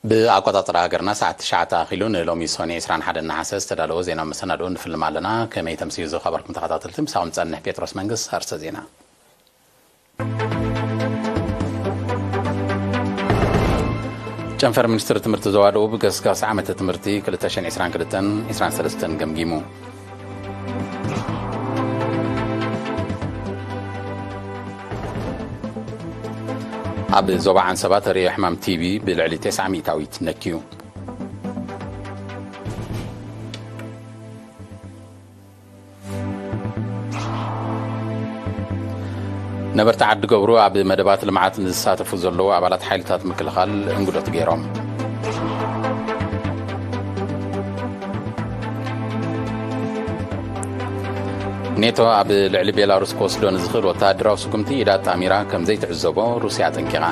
ብኣቆጻጽራ ሃገርና ሰዓት ትሽዓተ ኣኺሉ ንሎሚ ሶኒ ዕስራን ሓደን ነሓሰ ዝተዳለወ ዜና መሰናድኦ ንፍልም ኣለና። ከመይ ተምስዩ ዝኸበርኩም ተኸታተልቲ፣ ምሳኹም ጸንሕ ጴጥሮስ መንግስ። ኣርእስተ ዜና። ጨንፈር ሚኒስትሪ ትምህርቲ ዞባ ደቡብ ገስጋስ ዓመተ ትምህርቲ ክልተ ሽሕን ዕስራን ክልተን ዕስራን ሰለስተን ገምጊሙ። ኣብ ዞባ ዓንሰባ ተርእዮ ሕማም ቲቢ ብልዕሊ ተስዓ ሚእታዊት ነክዩ። ነበርቲ ዓዲ ገብሩ ኣብ መደባት ልምዓት ንዝሳተፉ ዘለዉ ኣባላት ሓይልታት ምክልኻል እንግዶት ገይሮም። ኔቶ ኣብ ልዕሊ ቤላሩስ ክወስዶ ንዝኽእል ወተሃደራዊ ስጉምቲ ኢዳ ኣጣሚራ ከም ዘይትዕዘቦ ሩስያ ኣጠንቂቓ።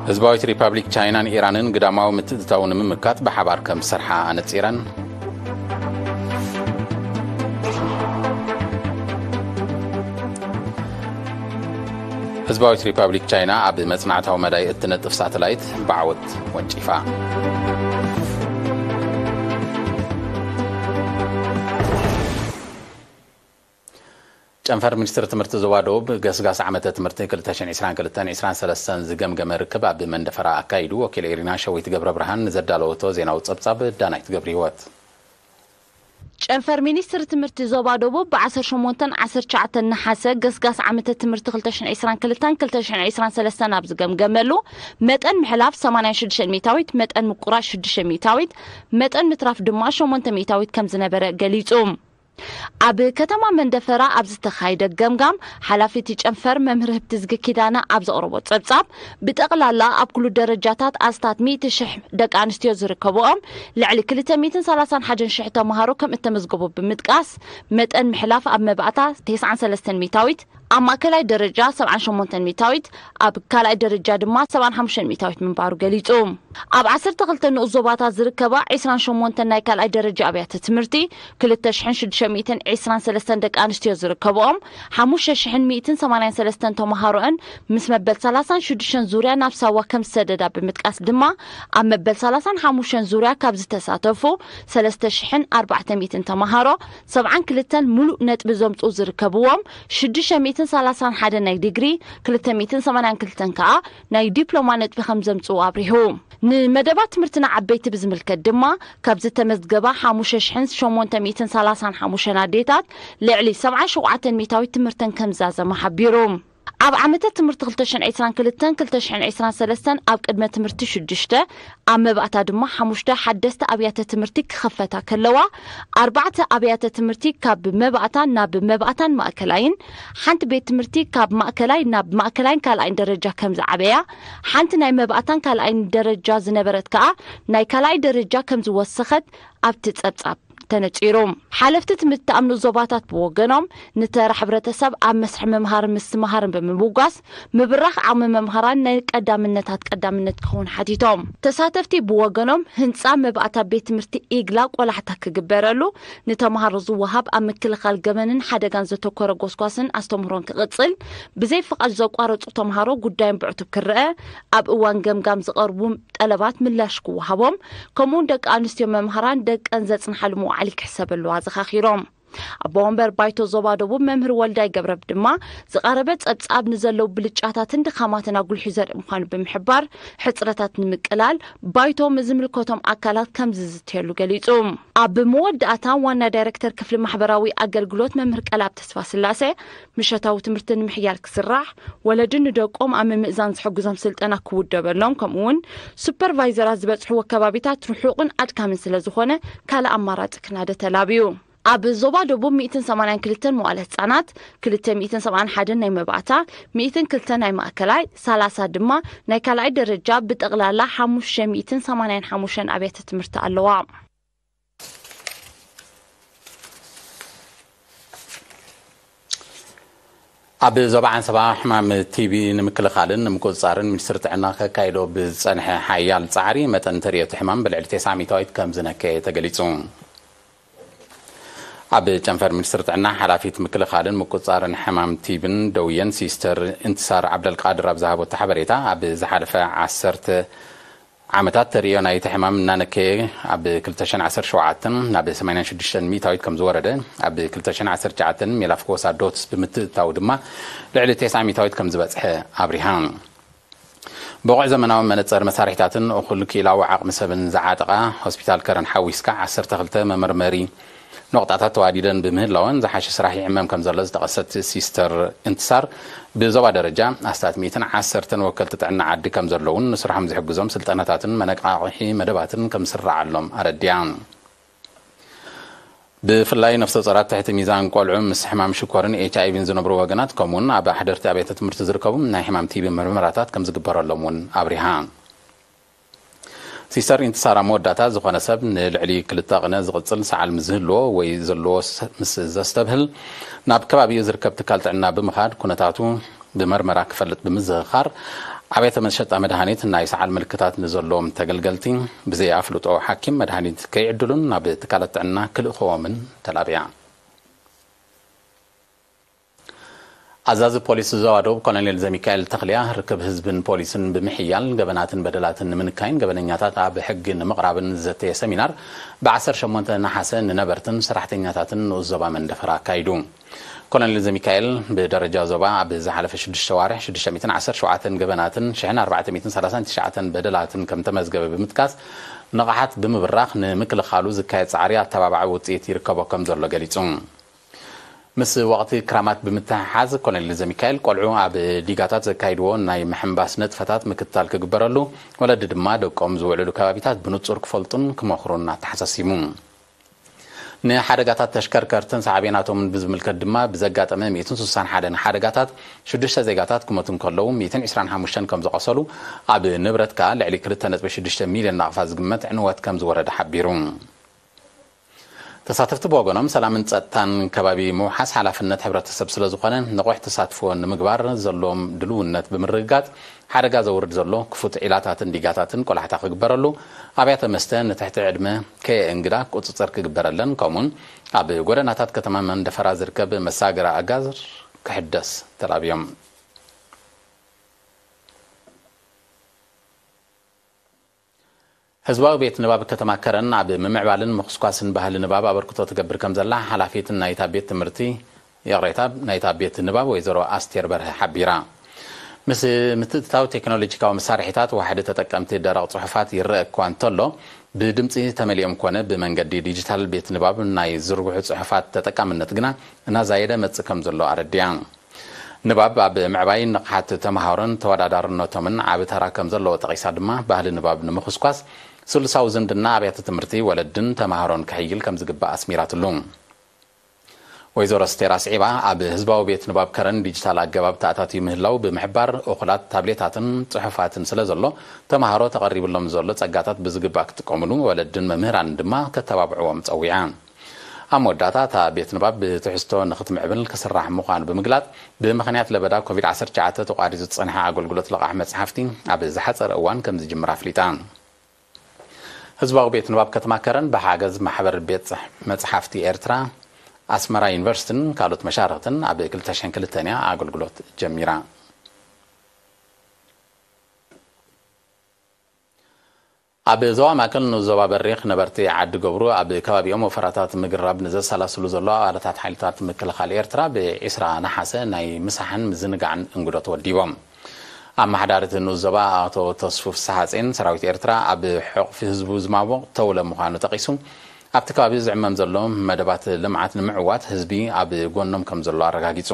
ህዝባዊት ሪፓብሊክ ቻይናን ኢራንን ግዳማዊ ምትእትታው ንምምካት ብሓባር ከም ዝሰርሓ ኣነጺረን። ህዝባዊት ሪፓብሊክ ቻይና ኣብ መጽናዕታዊ መዳይ እትነጥፍ ሳተላይት ብዓወት ወንጪፋ። ጨንፈር ሚኒስትሪ ትምህርቲ ዞባ ደቡብ ገስጋስ ዓመተ ትምህርቲ ክልተ ሽሕን ዕስራን ክልተን ዕስራን ሰለስተን ዝገምገመ ርክብ ኣብ መንደፈራ ኣካይዱ። ወኪል ኤሪና ሸዊት ገብረ ብርሃን ንዘዳለወቶ ዜናዊ ጸብጻብ ዳናይት ገብረ ህይወት። ጨንፈር ሚኒስትሪ ትምህርቲ ዞባ ደቡብ ብ ዓሰርተ ሸሞንተን ዓሰርተ ትሽዓተን ነሓሰ ገስጋስ ዓመተ ትምህርቲ ክልተ ሽሕን ዕስራን ክልተን ክልተ ሽሕን ዕስራን ሰለስተን ኣብ ዝገምገመሉ፣ መጠን ምሕላፍ ሰማንያን ሽዱሽተን ሚእታዊት፣ መጠን ምቁራጽ ሽዱሽተ ሚእታዊት፣ መጠን ምትራፍ ድማ ሸሞንተ ሚእታዊት ከም ዝነበረ ገሊጹ። ኣብ ከተማ መንደፈራ ኣብ ዝተኻየደ ገምጋም፣ ሓላፊ እቲ ጨንፈር መምህር ህብትዝጊ ኪዳነ ኣብ ዘቕረቦ ጸብጻብ፣ ብጠቕላላ ኣብ ኩሉ ደረጃታት ኣስታት ሚእቲ ሽሕ ደቂ ኣንስትዮ ዝርከብኦም ልዕሊ ክልተ ሚእትን ሰላሳን ሓደን ሽሕ ተምሃሮ ከም እተመዝገቡ ብምጥቃስ፣ መጠን ምሕላፍ ኣብ መባእታ ተስዓን ሰለስተን ሚእታዊት፣ ኣብ ማእከላይ ደረጃ ሰብዓን ሸሞንተን ሚእታዊት፣ ኣብ ካልኣይ ደረጃ ድማ ሰብዓን ሓሙሽተን ሚእታዊት ምንባሩ ገሊጹ። ኣብ ዓሰርተ ክልተ ንኡስ ዞባታት ዝርከባ ዕስራን ሸሞንተን ናይ ካልኣይ ደረጃ ኣብያተ ትምህርቲ፣ ክልተ ሽሕን ሽዱሽተ ሚእትን ዕስራን ሰለስተን ደቂ ኣንስትዮ ዝርከብኦም፣ ሓሙሽተ ሽሕን ሚእትን ሰማንያን ሰለስተን ተምሃሮኣን ምስ መበል ሰላሳን ሽዱሽተን ዙርያ ናብ ሳዋ ከም ዝሰደዳ ብምጥቃስ ድማ፣ ኣብ መበል ሰላሳን ሓሙሽተን ዙርያ ካብ ዝተሳተፉ ሰለስተ ሽሕን ኣርባዕተ ሚእትን ተምሃሮ፣ ሰብዓን ክልተን ምሉእ ነጥቢ ዘምጽኡ ዝርከብዎም፣ ሽዱሽተ ሚእትን ሰላሳን ሓደን ናይ ዲግሪ፣ ክልተ ሚእትን ሰማንያን ክልተን ከኣ ናይ ዲፕሎማ ነጥቢ ከም ዘምጽኡ ኣብሪሁ። ንመደባት ትምህርቲ ንዓበይቲ ብዝምልከት ድማ፣ ካብ ዝተመዝገባ ሓሙሽተ ሽሕን ሸሞንተ ሚእትን ሰላሳን ሓሙሽተን ኣዴታት፣ ልዕሊ ሰብዓን ሸውዓተን ሚእታዊት ትምህርተን ከም ዝዛዘማ ሓቢሩ። ኣብ ዓመተ ትምህርቲ ክልተ ሽሕን ዕስራን ክልተን ክልተ ሽሕን ዕስራን ሰለስተን ኣብ ቅድመ ትምህርቲ ሽዱሽተ፣ ኣብ መባእታ ድማ ሓሙሽተ ሓደስቲ ኣብያተ ትምህርቲ ክኸፈታ ከለዋ፣ ኣርባዕተ ኣብያተ ትምህርቲ ካብ መባእታን ናብ መባእታን ማእከላይን፣ ሓንቲ ቤት ትምህርቲ ካብ ማእከላይ ናብ ማእከላይን ካልኣይን ደረጃ ከም ዝዓበያ፣ ሓንቲ ናይ መባእታን ካልኣይን ደረጃ ዝነበረት ከኣ ናይ ካልኣይ ደረጃ ከም ዝወሰኸት ኣብቲ ጸብጻብ ተነጺሩ። ሓለፍቲ ትምህርቲ ኣብ ንኡስ ዞባታት ብወገኖም፣ ንተራ ሕብረተሰብ ኣብ መስርሕ ምምሃርን ምስትምሃርን ብምብጓስ፣ ምብራኽ ዓቕሚ መምሃራን ናይ ቀዳምነታት ቀዳምነት ክኸውን ሓቲቶም። ተሳተፍቲ ብወገኖም፣ ህንጻ መባእታ ቤት ትምህርቲ ኢግላ ቆላሕታ ክግበረሉ፣ ንተምሃሮ ዝወሃብ ኣብ ምክልኻል ገበንን ሓደጋን ዘተኮረ ጎስጓስን ኣስተምህሮን ክቕጽል፣ ብዘይ ፍቓድ ዘቋረጹ ተምሃሮ ጉዳዮም ብዕቱብ ክረአ፣ ኣብ እዋን ገምጋም ዝቐርቡ ጠለባት ምላሽ ክወሃቦም፣ ከምኡውን ደቂ ኣንስትዮ መምሃራን ደቀን ዘጽንሓሉ መዋዕሊ ክሕሰበሉ ኣዘኻኺሮም። ኣቦ ወንበር ባይቶ ዞባ ደቡብ መምህር ወልዳይ ገብረኣብ ድማ፣ ዝቐረበ ጸብጻብ ንዘለዉ ብልጫታትን ድኻማትን ኣጉሊሑ ዘርኢ ምዃኑ ብምሕባር፣ ሕጽረታት ንምቅላል ባይቶ ምስ ዝምልከቶም ኣካላት ከም ዝዝተየሉ ገሊጹ። ኣብ መወዳእታ ዋና ዳይረክተር ክፍሊ ማሕበራዊ ኣገልግሎት መምህር ቀለኣብ ተስፋስላሴ፣ ምሸታዊ ትምህርቲ ንምሕያል ክስራሕ፣ ወለዲ ንደቆም ኣብ ምምእዛን ዝሕግዞም ስልጠና ክውደበሎም፣ ከምኡውን ሱፐርቫይዘራት ዝበጽሕዎ ከባቢታት ርሑቕን ኣድካምን ስለ ዝኾነ ካልእ ኣማራጺ ክናደ ተላብዩ። ኣብ ዞባ ደቡብ ሚእትን ሰማንያን ክልተን መዋለ ህጻናት፣ ክልተ ሚእትን ሰብዓን ሓደን ናይ መባእታ፣ ሚእትን ክልተን ናይ ማእከላይ፣ ሰላሳ ድማ ናይ ካልኣይ ደረጃ፣ ብጠቕላላ ሓሙሽተ ሚእትን ሰማንያን ሓሙሽተን ኣብያተ ትምህርቲ ኣለዋ። ኣብ ዞባ ዓንሰባ ሕማም ቲቢ ንምክልኻልን ንምቁጽጻርን ሚኒስትሪ ጥዕና ከካይዶ ብዝጸንሐ ሓያል ጻዕሪ፣ መጠን ተርእዮ እቲ ሕማም ብልዕሊ ተስዓ ሚእታዊት ከም ዝነከየ ተገሊጹ። ኣብ ጨንፈር ሚኒስትሪ ጥዕና ሓላፊት ምክልኻልን ምቁጽጻርን ሕማም ቲብን ደውየን ሲስተር እንትሳር ዓብደልቃድር ኣብ ዝሃበቶ ሓበሬታ፣ ኣብ ዝሓለፈ ዓሰርተ ዓመታት ተርእዮ ናይቲ ሕማም እናነከየ ኣብ ክልተ ሽሕን ዓሰርተ ሸውዓተን ናብ ሰማንያን ሽዱሽተን ሚእታዊት ከም ዝወረደ፣ ኣብ ክልተ ሽሕን ዓሰርተ ትሽዓተን ሜላፍኮሳ ዶትስ ብምትእትታው ድማ ልዕሊ ተስዓ ሚእታዊት ከም ዝበጽሐ ኣብሪሃ። ብቑዕ ዘመናዊ መነጸር መሳርሒታትን እኹል ክኢላዊ ዓቕሚ ሰብን ዝዓጠቓ ሆስፒታል ከረን ሓዊስካ ዓሰርተ ክልተ መመርመሪ ነቑጣታት ተዋዲደን ብምህላወን ዝሓሸ ስራሕ ይዕመም ከም ዘሎ ዝጠቐሰት ሲስተር እንትሳር፣ ብዞባ ደረጃ ኣስታት ሚእትን ዓሰርተን ወከልቲ ጥዕና ዓዲ ከም ዘለውን ንስርሖም ዝሕግዞም ስልጠናታትን መነቃቕሒ መደባትን ከም ዝስረዓሎም ኣረዲያ። ብፍላይ ነፍሰ ጾራት፣ ትሕቲ ሚዛን ቆልዑ፣ ምስ ሕማም ሽኮርን ኤች ኣይ ቪን ዝነብሩ ወገናት፣ ከምኡውን ኣብ ኣሕደርቲ ኣብያተ ትምህርቲ ዝርከቡ ናይ ሕማም ቲቢ ምርመራታት ከም ዝግበረሎም እውን ኣብሪሃ። ሲስተር ኢንትሳር ኣብ መወዳእታ፣ ዝኾነ ሰብ ንልዕሊ ክልተ ቅነ ዝቕጽል ሰዓል ምስ ዝህልዎ ወይ ዘለዎ ስ-፣ ምስ ዘስተብህል፣ ናብ ከባቢኡ ዝርከብ ትካል ጥዕና ብምኻድ ኩነታቱ ብመርመራ ክፈልጥ ብምዝኽኻር፣ ኣብያተ መሸጣ መድሃኒት ናይ ሰዓል ምልክታት ንዘለዎም ተገልገልቲ ብዘይ ኣፍልጦ ሓኪም መድሃኒት ከይዕድሉን ናብ ትካላት ጥዕና ክልእኽዎምን ተላብያ። ኣዛዚ ፖሊስ ዞባ ደቡብ ኮሎኔል ዘሚካኤል ተኽልያ፣ ርክብ ህዝብን ፖሊስን ብምሕያል ገበናትን በደላትን ንምንካይን ገበነኛታት ኣብ ሕጊ ንምቕራብን ዘተየ ሰሚናር ብ ዓሰርተ ሸሞንተ ነሓሰ ንነበርትን ሰራሕተኛታትን ንኡስ ዞባ መንደፈራ ኣካይዱ። ኮሎኔል ዘሚካኤል፣ ብደረጃ ዞባ ኣብ ዝሓለፈ ሽዱሽተ ዋርሕ ሽዱሽተ ሚእትን ዓሰርተ ሸውዓተን ገበናትን ሽሕን ኣርባዕተ ሚእትን ሰላሳን ትሽዓተን በደላትን ከም ተመዝገበ ብምጥቃስ፣ ንቕሓት ብምብራኽ ንምክልኻሉ ዝካየድ ጻዕሪ ኣተባባዒ ውጽኢት ይርከቦ ከም ዘሎ ገሊጹ። ምስ ወቕቲ ክራማት ብምትሕሓዝ፣ ኮሎኔል ዘሚካኤል፣ ቆልዑ ኣብ ዲጋታት ዘካይድዎ ናይ ምሕንባስ ንጥፈታት ምክትታል ክግበረሉ፣ ወለዲ ድማ ደቆም ዝውዕልሉ ከባቢታት ብንጹር ክፈልጡን ክመኽሩን ኣተሓሳሲቡ። ንሓደጋታት ተሽከርከርትን ሳዕቤናቶምን ብዝምልከት ድማ፣ ብዘጋጠመ ሚእትን ስሳን ሓደን ሓደጋታት ሽዱሽተ ዜጋታት ክሞቱ እንከለዉ፣ ሚእትን ዕስራን ሓሙሽተን ከም ዝቖሰሉ፣ ኣብ ንብረት ከኣ ልዕሊ ክልተ ነጥቢ ሽዱሽተ ሚልዮን ናቕፋ ዝግመት ዕንወት ከም ዝወረደ ሓቢሩ። ተሳተፍቲ ብወገኖም፣ ሰላምን ጸጥታን ከባቢ ምውሓስ ሓላፍነት ሕብረተሰብ ስለ ዝኾነ፣ ንቑሕ ተሳትፎ ንምግባር ዘለዎም ድልውነት ብምርግጋጽ፣ ሓደጋ ዘውርድ ዘሎ ክፉት ዒላታትን ዲጋታትን ቆላሕታ ክግበረሉ፣ ኣብያተ መስተ ንትሕቲ ዕድመ ከየእንግዳ ቁጽጽር ክግበረለን፣ ከምኡውን ኣብ ጎደናታት ከተማ መንደፈራ ዝርከብ መሳገሪ ኣጋር ክሕደስ ተላብዮም። ህዝባዊ ቤት ንባብ ከተማ ከረን ኣብ ምምዕባልን ምኹስኳስን ባህሊ ንባብ ኣበርክቶ ትገብር ከም ዘላ ሓላፊት ናይታ ቤት ትምህርቲ፣ ይቕሬታ፣ ናይታ ቤት ንባብ ወይዘሮ ኣስቴር በርሀ ሓቢራ። ምስ ምትእትታው ቴክኖሎጂካዊ መሳርሒታት፣ ዋሕዲ ተጠቀምቲ ደረቕ ጽሑፋት ይረአ እኳ እንተሎ፣ ብድምጺ ተመሊኦም ኮነ ብመንገዲ ዲጂታል ቤት ንባብ ናይ ዝርግሑ ጽሑፋት ተጠቃምነት ግና እናዛየደ መጽእ ከም ዘሎ ኣረዲያ። ንባብ ኣብ ምዕባይ ንቕሓት ተመሃሮን ተወዳዳርነቶምን ዓቢ ተራ ከም ዘለዎ ጠቒሳ ድማ፣ ባህሊ ንባብ ንምኹስኳስ ስሉሳዊ ዝምድና ኣብያተ ትምህርቲ፣ ወለድን ተመሃሮን ክሕይል ከም ዝግባእ ኣስሚራትሉ። ወይዘሮ ኣስቴር ኣስዒባ፣ ኣብ ህዝባዊ ቤት ንባብ ከረን ዲጂታል ኣገባብ ተኣታትዩ ምህላው ብምሕባር፣ እኹላት ታብሌታትን ጽሑፋትን ስለ ዘሎ፣ ተመሃሮ ተቐሪብሎም ዘሎ ጸጋታት ብዝግባእ ክጥቀሙሉ፣ ወለድን መምህራንን ድማ ከተባብዕዎም ጸዊዓ። ኣብ መወዳእታ፣ እታ ቤት ንባብ ብትሕዝቶ ንኽትምዕብል ክስራሕ ምዃኑ ብምግላጽ፣ ብምኽንያት ለበዳ ኮቪድ ዓሰርተ ትሽዓተ ተቋሪጹ ዝጸንሐ ኣገልግሎት ልቓሕ መጽሓፍቲ ኣብ ዝሓጸረ እዋን ከም ዝጅምር ኣፍሊጣ። ህዝባዊ ቤት ንባብ ከተማ ከረን ብሓገዝ ማሕበር ቤት ጽሕ-፣ መጽሓፍቲ ኤርትራ፣ ኣስመራ ዩኒቨርሲቲን ካልኦት መሻርኽትን ኣብ ክልተ ሽሕን ክልተን እያ ኣገልግሎት ጀሚራ። ኣብ ዞባ ማእከል ንዞባ በሪኽ ነበርቲ ዓዲ ገብሩ ኣብ ከባቢኦም ወፈራታት ምግራብ ንዘሰላስሉ ዘሎ ኣባላታት ሓይልታት ምክልኻል ኤርትራ ብ ዒስራ ነሓሰ ናይ ምሳሕን ምዝንጋዕን እንግዶ ተወዲቦም። ኣመሓዳሪ እቲ ንኡስ ዞባ ኣቶ ተስፉ ፍስሓጼን፣ ሰራዊት ኤርትራ ኣብ ሕቑፊ ህዝቡ ዝማሞቕ ተውለ ምዃኑ ጠቒሱ፣ ኣብቲ ከባቢ ዝዕመም ዘሎ መደባት ልምዓት ንምዕዋት ህዝቢ ኣብ ጎኖም ከም ዘሎ ኣረጋጊጹ።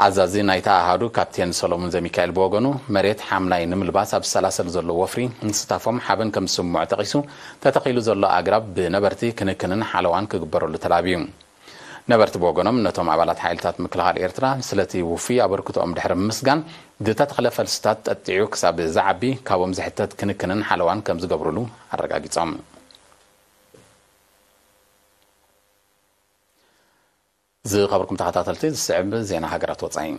ኣዛዚ ናይታ ኣሃዱ ካፕቴን ሰሎሙን ዘሚካኤል ብወገኑ፣ መሬት ሓምላይ ንምልባስ ኣብ ዝሰላሰል ዘሎ ወፍሪ ምስታፎም ሓበን ከም ዝስምዖ ጠቒሱ፣ ተተኺሉ ዘሎ ኣግራብ ብነበርቲ ክንክንን ሓለዋን ክግበረሉ ተላብዩ። ነበርቲ ብወገኖም፣ ነቶም ኣባላት ሓይልታት ምክልኻል ኤርትራ ስለቲ ውፉይ ኣበርክቶኦም ድሕሪ ምምስጋን፣ ዝተተኽለ ፈልስታት ጠጢዑ ክሳብ ዝዓቢ ካብኦም ዝሕተት ክንክንን ሓለዋን ከም ዝገብሩሉ ኣረጋጊጾም። ዝኸበርኩም ተኸታተልቲ፣ ዝስዕብ ዜና ሃገራት ወጻኢ።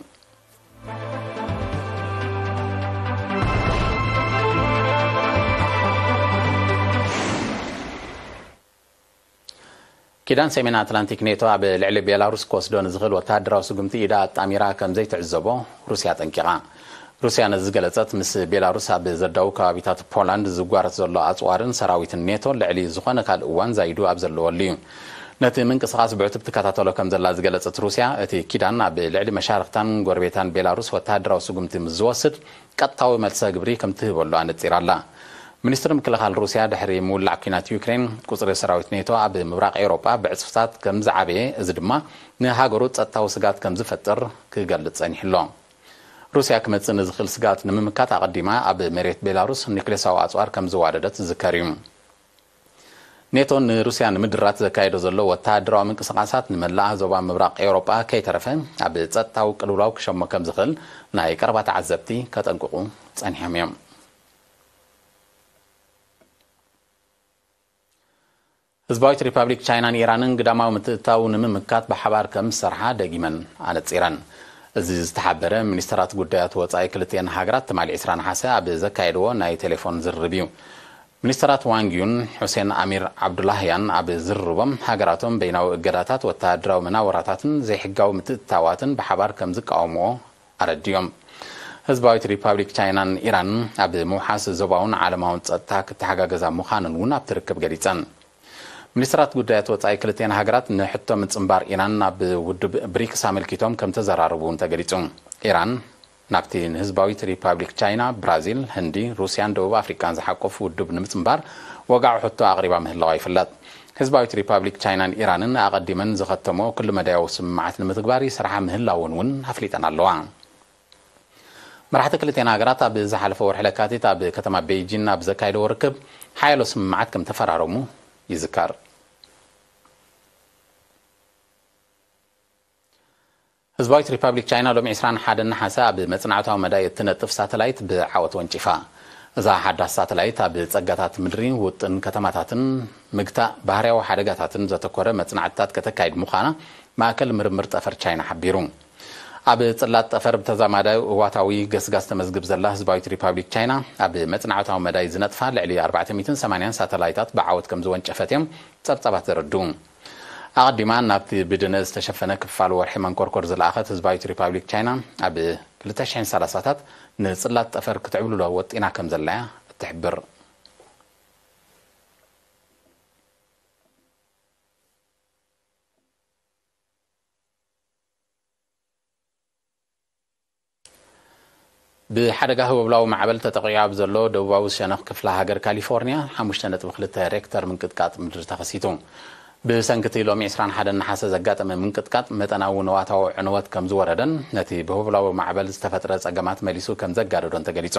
ኪዳን ሰሜን ኣትላንቲክ ኔቶ ኣብ ልዕሊ ቤላሩስ ክወስዶ ንዝኽእል ወተሃደራዊ ስጉምቲ ኢዳ ኣጣሚራ ከም ዘይትዕዘቦ ሩስያ ጠንቂቓ። ሩስያ ነዚ ዝገለጸት፣ ምስ ቤላሩስ ኣብ ዘዳዉ ከባቢታት ፖላንድ ዝጓረት ዘሎ ኣጽዋርን ሰራዊትን ኔቶ ልዕሊ ዝኾነ ካልእ እዋን ዛይዱ ኣብ ዘለወሉ እዩ። ነቲ ምንቅስቓስ ብዕቱብ ትከታተሎ ከም ዘላ ዝገለጸት ሩስያ፣ እቲ ኪዳን ኣብ ልዕሊ መሻርኽታን ጎረቤታን ቤላሩስ ወተሃደራዊ ስጉምቲ ምስ ዝወስድ፣ ቀጥታዊ መልሰ ግብሪ ከም ትህበሉ ኣነጺራ ኣላ። ሚኒስትሪ ምክልኻል ሩስያ፣ ድሕሪ ምውላዕ ኲናት ዩክሬን፣ ቁጽሪ ሰራዊት ኔቶ ኣብ ምብራቕ ኤውሮጳ ብዕጽፍታት ከም ዝዓበየ፣ እዚ ድማ ንሃገሩ ጸጥታዊ ስግኣት ከም ዝፈጥር ክገልጽ ጸኒሑ ኣሎ። ሩስያ ክመጽእ ንዝኽእል ስግኣት ንምምካት፣ ኣቐዲማ ኣብ መሬት ቤላሩስ ኒክሌሳዊ ኣጽዋር ከም ዝዋደደት ዝዝከር እዩ። ኔቶ ንሩስያ ንምድራት ዘካየዶ ዘሎ ወተሃደራዊ ምንቅስቓሳት፣ ንመላኣ ዞባ ምብራቕ ኤውሮጳ ከይተረፈ ኣብ ጸጥታዊ ቅልውላው ክሸሞ ከም ዝኽእል ናይ ቀረባ ተዓዘብቲ ከጠንቅቑ ጸኒሖም እዮም። ህዝባዊት ሪፓብሊክ ቻይናን ኢራንን ግዳማዊ ምትእትታው ንምምካት ብሓባር ከም ዝሰርሓ ደጊመን ኣነጺረን። እዚ ዝተሓበረ፣ ሚኒስተራት ጉዳያት ወጻኢ ክልቲኤን ሃገራት ትማሊ ዕስራ ነሓሰ ኣብ ዘካየድዎ ናይ ቴሌፎን ዝርርብ እዩ። ሚኒስተራት ዋንግ ዩን፣ ሑሴን ኣሚር ዓብዱላህያን ኣብ ዝርርቦም፣ ሃገራቶም በይናዊ እገዳታት፣ ወተሃደራዊ መናወራታትን ዘይሕጋዊ ምትእትታዋትን ብሓባር ከም ዝቃወምዎ ኣረዲኦም። ህዝባዊት ሪፓብሊክ ቻይናን ኢራን ኣብ ምውሓስ ዞባውን ዓለማውን ጸጥታ ክተሓጋገዛ ምዃነን እውን ኣብቲ ርክብ ገሊጸን። ሚኒስትራት ጉዳያት ወጻኢ ክልቲኤን ሃገራት ንሕቶ ምጽንባር ኢራን ናብ ውድብ ብሪክስ ኣመልኪቶም ከም ተዘራረቡ እውን ተገሊጹ። ኢራን ናብቲ ንህዝባዊት ሪፓብሊክ ቻይና፣ ብራዚል፣ ህንዲ፣ ሩስያን ደቡብ ኣፍሪቃን ዝሓቆፍ ውድብ ንምጽንባር ወግዓዊ ሕቶ ኣቕሪባ ምህላዋ ይፍለጥ። ህዝባዊት ሪፓብሊክ ቻይናን ኢራንን ኣቐዲመን ዝኸተሞ ኩሉ መዳያዊ ስምምዓት ንምትግባር ይሰርሓ ምህላወን እውን ኣፍሊጠን ኣለዋ። መራሕቲ ክልቲኤን ሃገራት ኣብ ዝሓለፈ ወርሒ ለካቲት ኣብ ከተማ ቤይጂን ኣብ ዘካየድዎ ርክብ ሓያሎ ስምምዓት ከም ተፈራረሙ ይዝከር። ህዝባዊት ሪፓብሊክ ቻይና ሎሚ ዕስራን ሓደን ነሓሰ ኣብ መጽናዕታዊ መዳይ እትነጥፍ ሳተላይት ብዓወት ወንጪፋ። እዛ ሓዳስ ሳተላይት ኣብ ጸጋታት ምድሪ፣ ውጥን ከተማታትን ምግታእ ባህርያዊ ሓደጋታትን ዘተኮረ መጽናዕትታት ከተካይድ ምዃና ማእከል ምርምር ጠፈር ቻይና ሓቢሩ። ኣብ ጽላት ጠፈር ብተዛማዳዊ እዋታዊ ገስጋስ ተመዝግብ ዘላ ህዝባዊት ሪፓብሊክ ቻይና፣ ኣብ መጽናዕታዊ መዳይ ዝነጥፋ ልዕሊ ኣርባዕተ ሚእትን ሰማንያን ሳተላይታት ብዓወት ከም ዝወንጨፈት እዮም ጸብጻባት ዘረድኡ። ኣቐዲማ ናብቲ ብድነ ዝተሸፈነ ክፋል ወርሒ መንኮርኮር ዝለኣኸት ህዝባዊት ሪፓብሊክ ቻይና፣ ኣብ ክልተ ሽሕን ሰላሳታት ንጽላት ጠፈር ክትዕብልሎ ወጢና ከም ዘላ'ያ እትሕብር። ብሓደጋ ህቦብላዊ ማዕበል ተጠቒዑ ኣብ ዘሎ ደቡባዊ ሸነኽ ክፍለ ሃገር ካሊፎርኒያ፣ ሓሙሽተ ነጥቢ ክልተ ሬክተር ምንቅጥቃጥ ምድሪ ተኸሲቱ። ብሰንኪ እቲ ሎሚ ዕስራን ሓደን ነሓሰ ዘጋጠመ ምንቅጥቃጥ፣ መጠናዊ ንዋታዊ ዕንወት ከም ዝወረደን ነቲ ብህቦብላዊ ማዕበል ዝተፈጥረ ጸገማት መሊሱ ከም ዘጋደዶን ተገሊጹ።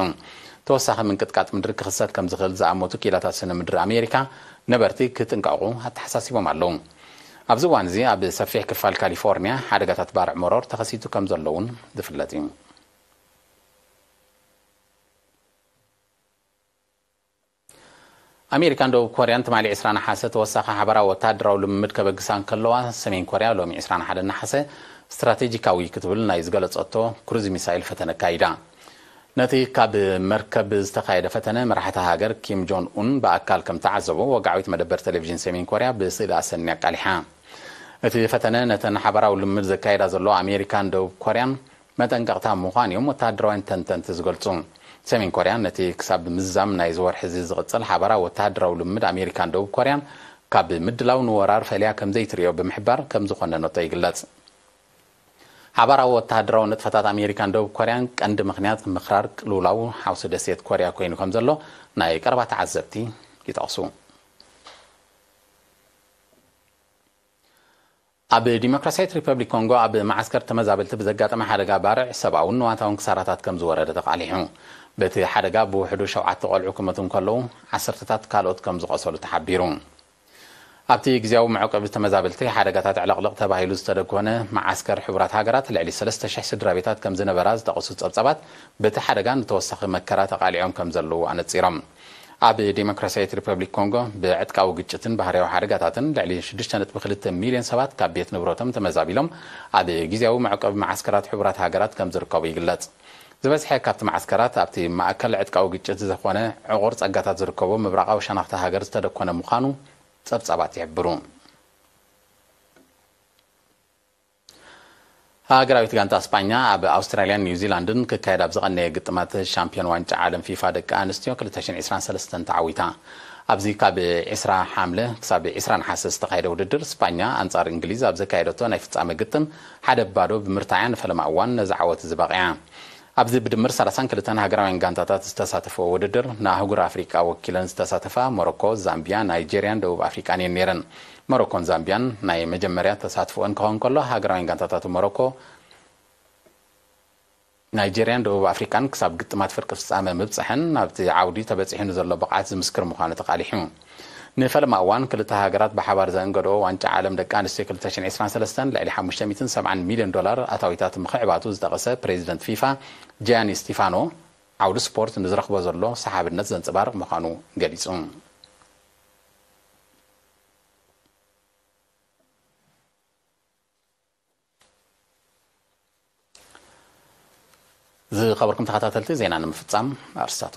ተወሳኺ ምንቅጥቃጥ ምድሪ ክኽሰት ከም ዝኽእል ዝኣመቱ ክኢላታት ስነ ምድሪ ኣሜሪካ፣ ነበርቲ ክጥንቀቑ ኣተሓሳሲቦም ኣለዉ። ኣብዚ እዋን እዚ ኣብ ሰፊሕ ክፋል ካሊፎርኒያ ሓደጋታት ባርዕ መሮር ተኸሲቱ ከም ዘሎ እውን ዝፍለጥ እዩ። ኣሜሪካን ደቡብ ኮርያን ትማሊ ዕስራ ነሓሰ ተወሳኺ ሓባራዊ ወተሃደራዊ ልምምድ ከበግሳ እንከለዋ፣ ሰሜን ኮርያ ሎሚ ዕስራን ሓደን ነሓሰ ስትራቴጂካዊ ክትብል ናይ ዝገለጸቶ ክሩዝ ሚሳይል ፈተነ ኣካይዳ። ነቲ ካብ መርከብ ዝተኻየደ ፈተነ፣ መራሕቲ ሃገር ኪም ጆን ኡን ብኣካል ከም ተዓዘቦ ወግዓዊት መደበር ቴሌቪዥን ሰሜን ኮርያ ብስእሊ ኣሰንያ ኣቃሊሓ። እቲ ፈተነ ነተን ሓባራዊ ልምምድ ዘካየዳ ዘሎ ኣሜሪካን ደቡብ ኮርያን መጠንቀቕታ ምዃን እዮም ወተሃደራውያን ተንተንቲ ዝገልጹ። ሰሜን ኮርያ ነቲ ክሳብ ምዝዛም ናይዚ ወርሒ እዚ ዝቕጽል ሓባራዊ ወተሃደራዊ ልምምድ ኣሜሪካን ደቡብ ኮርያን ካብ ምድላው ንወራር ፈልያ ከም ዘይትርእዮ ብምሕባር ከም ዝኾነነቶ ይግለጽ። ሓባራዊ ወተሃደራዊ ንጥፈታት ኣሜሪካን ደቡብ ኮርያን ቀንዲ ምኽንያት ምኽራር ቅልውላው ሓውሲ ደሴት ኮርያ ኮይኑ ከም ዘሎ ናይ ቀረባ ተዓዘብቲ ይጠቕሱ። ኣብ ዲሞክራሲያዊት ሪፐብሊክ ኮንጎ ኣብ መዓስከር ተመዛበልቲ ብዘጋጠመ ሓደጋ ባርዕ ሰብኣውን ንዋታውን ክሳራታት ከም ዝወረደ ተቓሊሑ። በቲ ሓደጋ ብውሕዱ ሸውዓተ ቆልዑ ክመቱ እንከለዉ፣ ዓሰርተታት ካልኦት ከም ዝቖሰሉ ተሓቢሩ። ኣብቲ ግዜያዊ መዕቆቢ ተመዛበልቲ ሓደጋታት ዕለቕልቕ ተባሂሉ ዝተደኮነ መዓስከር ሕቡራት ሃገራት ልዕሊ ሰለስተ ሽሕ ስድራ ቤታት ከም ዝነበራ ዝጠቐሱ ጸብጻባት፣ በቲ ሓደጋ ንተወሳኺ መከራ ተቓሊዖም ከም ዘለዉ ኣነጺሮም። ኣብ ዲሞክራሲያዊት ሪፐብሊክ ኮንጎ ብዕጥቃዊ ግጭትን ባህርያዊ ሓደጋታትን ልዕሊ ሽዱሽተ ነጥቢ ክልተ ሚልዮን ሰባት ካብ ቤት ንብረቶም ተመዛቢሎም ኣብ ግዜያዊ መዕቆቢ መዓስከራት ሕቡራት ሃገራት ከም ዝርከቡ ይግለጽ። ዝበዝሐ ካብቲ መዓስከራት ኣብቲ ማእከል ዕጥቃዊ ግጭት ዝኾነ ዕቑር ጸጋታት ዝርከቦ ምብራቓዊ ሸነኽቲ ሃገር ዝተደኮነ ምዃኑ ጸብጻባት ይሕብሩ። ሃገራዊት ጋንታ ስጳኛ ኣብ ኣውስትራልያን ኒውዚላንድን ክካየድ ኣብ ዝቐነየ ግጥማት ሻምፒዮን ዋንጫ ዓለም ፊፋ ደቂ ኣንስትዮ ክልተ ሽሕን ዕስራን ሰለስተን ተዓዊታ። ኣብዚ ካብ ዕስራ ሓምለ ክሳብ ዕስራ ነሓሰ ዝተኻየደ ውድድር፣ ስጳኛ ኣንጻር እንግሊዝ ኣብ ዘካየደቶ ናይ ፍጻመ ግጥም ሓደ ባዶ ብምርታዕያ ንፈለማ እዋን ነዚ ዓወት ዝበቕያ። ኣብዚ ብድምር ሰላሳን ክልተን ሃገራውያን ጋንታታት ዝተሳተፈኦ ውድድር፣ ንኣህጉር ኣፍሪቃ ወኪለን ዝተሳተፋ ሞሮኮ፣ ዛምቢያ፣ ናይጄርያን ደቡብ ኣፍሪቃን እየን ነይረን። ሞሮኮን ዛምቢያን ናይ መጀመርያ ተሳትፎኦን ክኸውን ከሎ፣ ሃገራውያን ጋንታታት ሞሮኮ፣ ናይጄርያን ደቡብ ኣፍሪቃን ክሳብ ግጥማት ፍርቂ ፍጻመ ምብጽሐን፣ ናብቲ ዓውዲ ተበጺሑ ንዘሎ ብቕዓት ዝምስክር ምዃኑ ተቓሊሑ። ንፈለማ እዋን ክልተ ሃገራት ብሓባር ዘእንገድኦ ዋንጫ ዓለም ደቂ ኣንስትዮ ክልተ ሽሕን ዕስራን ሰለስተን ልዕሊ ሓሙሽተ ሚእትን ሰብዓን ሚልዮን ዶላር ኣታዊታት ምኽዕባቱ ዝጠቐሰ ፕሬዚደንት ፊፋ ጂያኒ ስቲፋኖ፣ ዓውዲ ስፖርት ንዝረኽቦ ዘሎ ሰሓብነት ዘንጸባርቕ ምዃኑ ገሊጹ። ዝኸበርኩም ተኸታተልቲ፣ ዜና ንምፍጻም ኣርስታቱ።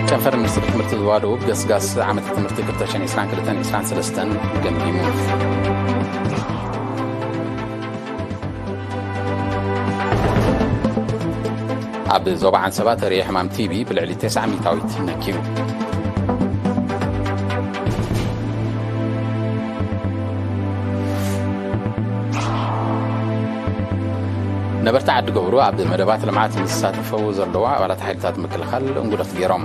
ጨንፈር ሚኒስትሪ ትምህርቲ ዞባ ደቡብ ገስጋስ ዓመተ ትምህርቲ ክልተ ሽሕን ዕስራን ክልተን ዕስራን ሰለስተን ገምጊሙ። ኣብ ዞባ ዓንሰባ ተርእዮ ሕማም ቲቢ ብልዕሊ ተስዓ ሚእታዊት ነክዩ። ነበርቲ ዓዲ ገብሩ ኣብ መደባት ልምዓት ምስ ዝሳተፈው ዘለዉ ኣባላት ሓይልታት ምክልኻል እንጉደት ገይሮም።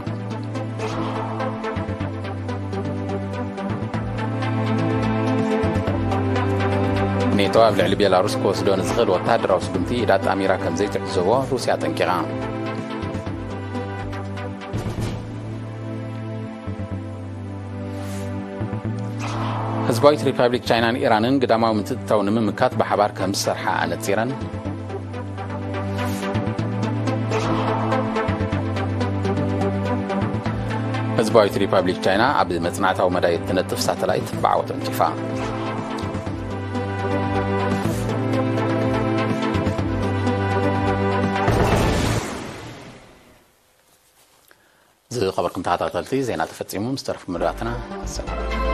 ኔቶ ኣብ ልዕሊ ቤላሩስ ክወስዶ ንዝኽእል ወተሃደራዊ ስጉምቲ ኢድ ኣጣሚራ ከም ዘይትዕዘቦ ሩስያ ኣጠንቂቓ። ህዝባዊት ሪፓብሊክ ቻይናን ኢራንን ግዳማዊ ምትእትታው ንምምካት ብሓባር ከም ዝሰርሓ ኣነጺረን። ህዝባዊት ሪፓብሊክ ቻይና ኣብ መጽናዕታዊ መዳይ እትነጥፍ ሳተላይት ብዓወት ወንጪፋ። ዝኸበርኩም ተኸታተልቲ፣ ዜና ተፈጺሙ። ምስ ተረፉ መደባትና ሰላም።